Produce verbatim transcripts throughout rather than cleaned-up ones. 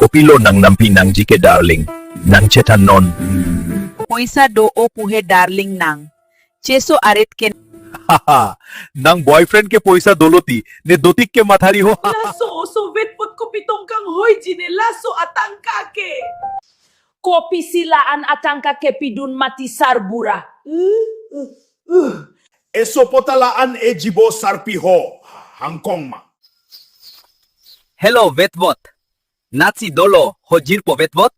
Pilo nang nampi nangji ke darling. Nang chethan non. Poisa do-o pu he darling nang. Cheso arit ke. Haha. Nang boyfriend ke poisa dolo ti. Ne dotik ke mathari ho. Laso oso vetpot kopi tong kanghoiji ne laso atangka ke. Kopisi la-an atangka kepidun mati sarbura. Eso pota la-an ejibo sarpi ho. Hangkong ma. Hello, vetpot. Natsi dolo ho jirpo vetpot?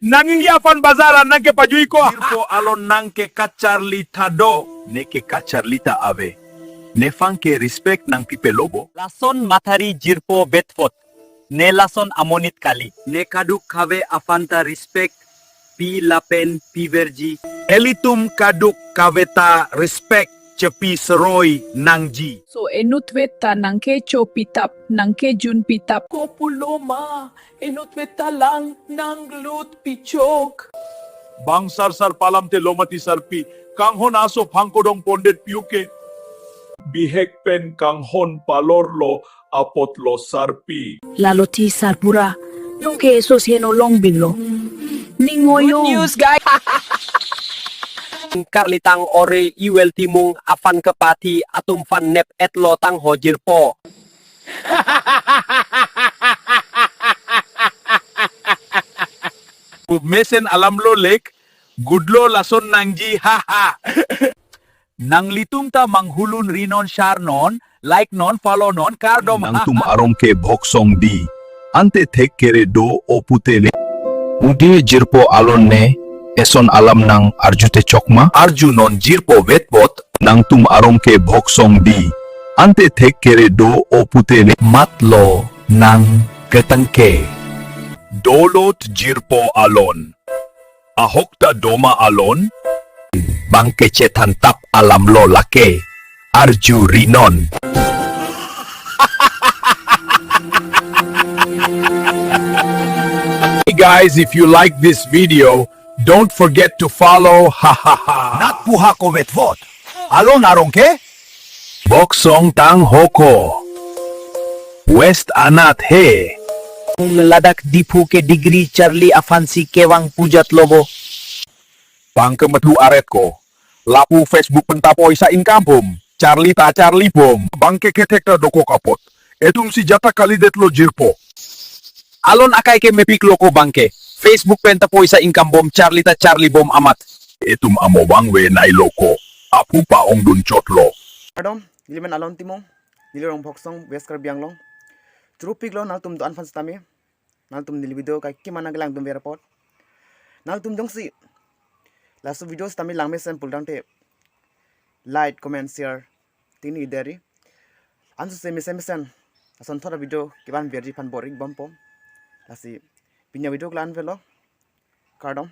Nang inggi aphan bazar an nang kepajui ko. Jirpo alon nang ke kacharli tha do. Ne ke kacharli ta ave. Nephan ke respect nangpipe lo bo. Lason mathari jirpo vetpot. Ne lason amonit kali. Ne kaduk kave aphan ta respect pi lapen piverji. Elitum kaduk kave ta respect chepi seroi nangji. So inutvet ta nang ke chopi tap, nang ke junpi tap. Kopulo ma, inutvet ta lang nang lut pichok. Bang sarsar palam te lo mati sarpi, kanghon aso phangko dong pondet piu ke. Bihek pen kanghon palor lo apot lo sarpi. Lalo ti sarbura, nung ke esos heno long bin lo. Ning oyo. Good news, guys. Karli tang ore Iwel Timung aphan kepati atum aphan nep et lo tang ho jirpo. Mesen alam lo lek, gudlo lason nangji, ha ha. Nanglitum ta manghulun ri non, share non, like non, follow non, kardom. Nangtum arong ke bhoksong di. Ante thek kere do-o pute le. Udi jirpo alon ne, eson alam nang arju te chokma. Arju non jirpo vetpot. Nangtum arong ke bhoksong di. Ante thek kere do-o pute le. Matlo nang ketang ke. Dolot jirpo alon. Ahok ta doma alon. Bang ke chethan tap alam lo lake. Arju ri non. Hey guys, if you like this video, don't forget to follow. Ha ha ha. Nat puha ko vetpot. Alon arong ke? Bhoksong tang ho ko. West anat he. Ladak Diphu ke degree charli aphansi kevang pujat lo bo. Bang ke mathu aret ko. Lapu Facebook pen ta poisa income bom. Charli ta charli bom. Bang ke kethek ta dokok apot. Etum si jata kalidet lo jirpo. Alon akai ke mepik lo ko bang ke. Facebook pen ta poisa income bom, charli ta charli bom amat. Etum amo bang ve nai lo ko. Aphu pa-ongdun chot lo. Kardom, neli men Alon Timung. Neli rong Bhoksong, West Karbi Anglong. Churu pik lo nangtum do-an aphan sitame. Nangtum neli video kai kemana kelang dum ver apot. Nangtum jongsi laso video sitame lang mesen pulo tangte like, comment, share. Tini deri. Ansu se mesen mesen. Ason thora video kevan verji aphan bor-ik bom po. Lasi pini avideo ke la-an velo. Kardom.